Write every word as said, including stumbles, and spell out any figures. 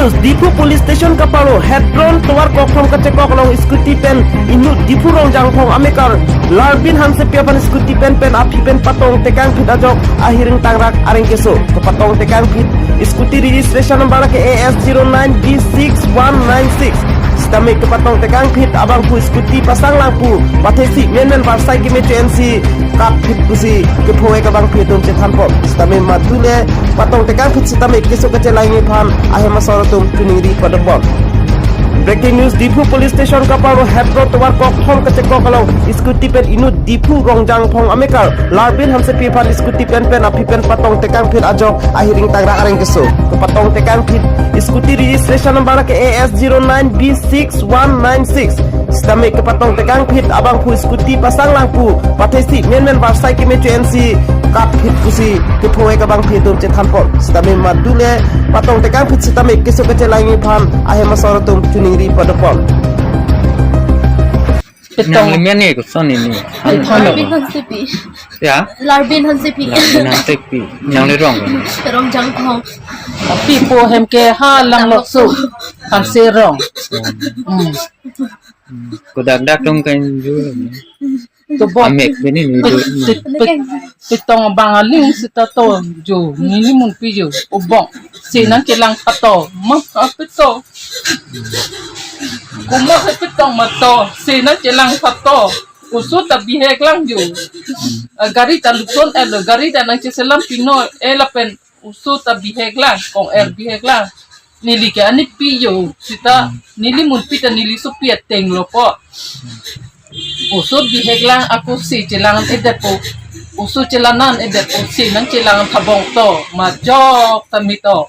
Diphu Police Station kaparo Hedron tovar kokthom kachekok along scooty pen inut Diphu Rongjangphong amekar Larbin Hansepi aphan scooty pen pen aphi pen patong tekangphit ajok ahiring tangrak areng keso. Kepatong tekangphit scooty registration number ke A S zero nine B six one nine six. Sitame kepatong tekangphit abangphu scooty pasang lang pu pathesi menmen barsai kemecho ensi kapphit pusi kepho-ek abangphu atum chethanpon. Sitame madu le patong tekangphit sitame keso kachelangji aphan ahem asor atum choningri padopon. Breaking news, Diphu Police Station kaparo Hedron tovar kokthom kachekok along scooty pen inut Diphu Rongjangphong amekar Larbin Hansepi aphan scooty pen pen aphi pen patong tekangphit ajok ahiring tangrak areng keso. Kepatong tekangphit scooty registration number ke A S zero nine B six one nine six. Sitame kepatong tekangphit abangphu scooty pasang lang pu pathesi menmen barsai kemecho ensi kapphit pusi kepho-ek abangphu atum chethanpon. Sitame madu le patong tekangphit sitame keso kachelangji aphan ahem asor atum choningri padopon. Pitong. Nang limian ni kuson ini. Pitong. Larbin Hansepi. Ya. Larbin Hansepi. Larbin Hansepi. Nang le rong. Rongjangphong. Pipo hem ke ha Langlokso. Hanserong. Hmm. Kudak dak tung kan ju. Tobok. Amek bini ni ju. Pit-, pit-, pitong abang aling sita to ju. Neli munpi ju. Obok. Si nangchelang pato. Ma, ah, pitong. Kuma ke pitong mato. Si nangchelang pato. Oso ta bihek lang ju. Ah, gari ta lukson elo. Gari ta nangcheselam pino. Eh, lapen oso ta bihek lang. Kong-er bihek lang. Neli ke anipi jo. Sita neli munpi ta neli sopi ateng lo po. Oso bihek lang ako si chelang edet po. Oso chelanan edet po si nangchelang thabong to. Majok ta mito.